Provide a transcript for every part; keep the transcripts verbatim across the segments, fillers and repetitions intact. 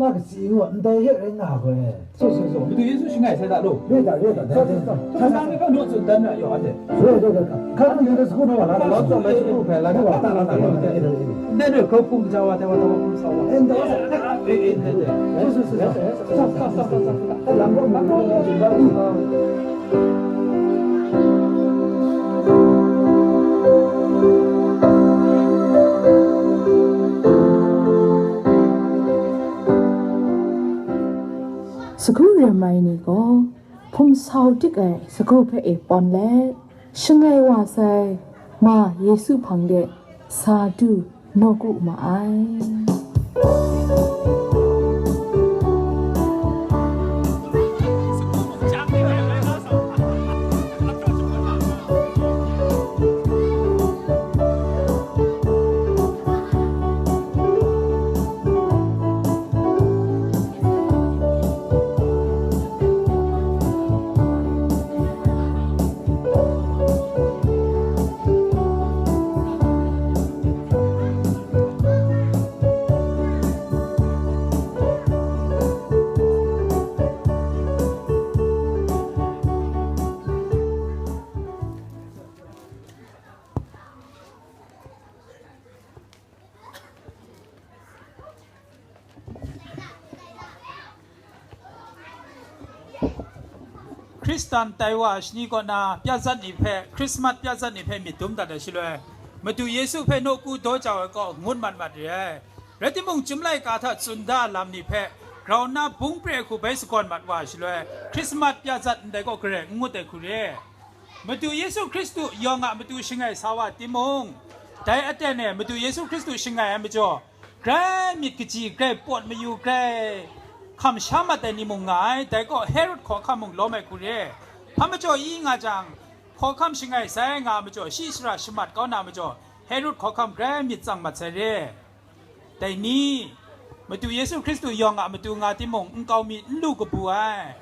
Nga kasi wa, ndai he rai nga koi. So, so, so. Madu Yesu shangai sai da lo. Re da, re da, re da. Sa, sa, sa. Sa, sa, sa, sa, sa. Re da, re da. Ka nu ni su no wa la. Lo so, lo so, pe la. Wa ta la ta la. Ne ne ko pung ja wa, ta wa, ta wa, pung sa wa. En da wa. Eh, eh, ne ne. So, so, so, so. Sa, sa, sa, sa, sa. Ta la mo mo. Sagu ram ai ni gaw, hpung sau dik ai sagu hpe e pawn let, shangai wa sai ma Yesu hpang de sa du nawku ma ai. Hkristan tai wa ai shani kaw na pyat zat ni hpe, Hkrismat pyat zat ni hpe myit dum dat ai shaloi, Madu Yesu hpe nawku daw jau ai kaw ngut mat mat re ai. Rai timung, chyum laika hta tsun da lam ni hpe grau nna bung pre hku bai sagawn mat wa ai shaloi, Hkrismat pyat zat ndai kaw gare n ngut ai hku re. Madu Yesu Hkristu yawng a matu shangai sa wa timung, dai aten e Madu Yesu Hkristu shangai ai majaw, grai myit kaji, grai pawt mayu, grai hkam sha mat ai ni mung nga ai, dai gaw Herod hkawhkam mung lawm ai hku re. Hpa majaw i nga jang, hkawhkam shangai sai nga ai majaw, shi shara shamat kau na majaw, Herod hkawhkam grai myit tsang mat sai re. Dai ni, Madu Yesu Hkristu yawng a matu nga timung, nkau mi n lu kabu ai.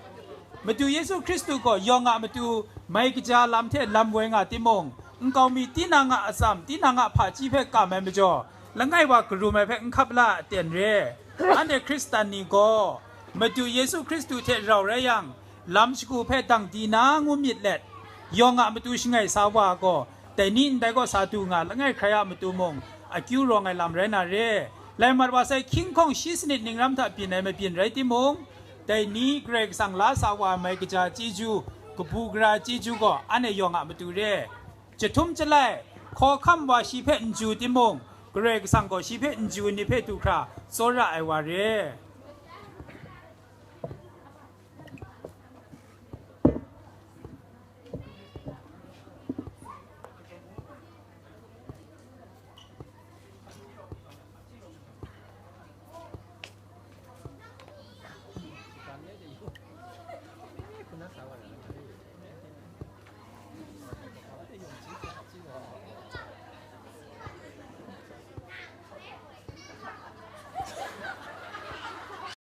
Madu Yesu Hkristu gaw yawng a matu mai kaja lam hte lam woi nga timung, nkau mi tinang a atsam, tinang a hpaji hpe kam ai majaw, langai wa karum ai hpe n hkap la aten re. Anhte Hkristan ni gaw, Madu Yesu Hkristu hte rau rai yang, lam shagu hpe dang di na ngu myit let, yawng a matu shangai sa wa gaw, dai ni ndai kaw sa du nga langai hkrai a matu mung, akyu rawng ai lam rai na re. Lai mat wa sai, hkying hkawng shi sanit ning ram hta byin ai mabyin rai timung, dai ni Karai Kasang la sa wa ai mai kaja chyeju, kabu gara chyeju gaw anhte yawng a matu re. Jahtum jalai, hkawhkam wa shi hpe n ju timung, Karai Kasang gaw shi hpe n ju ni hpe du hkra tsawra ai wa re.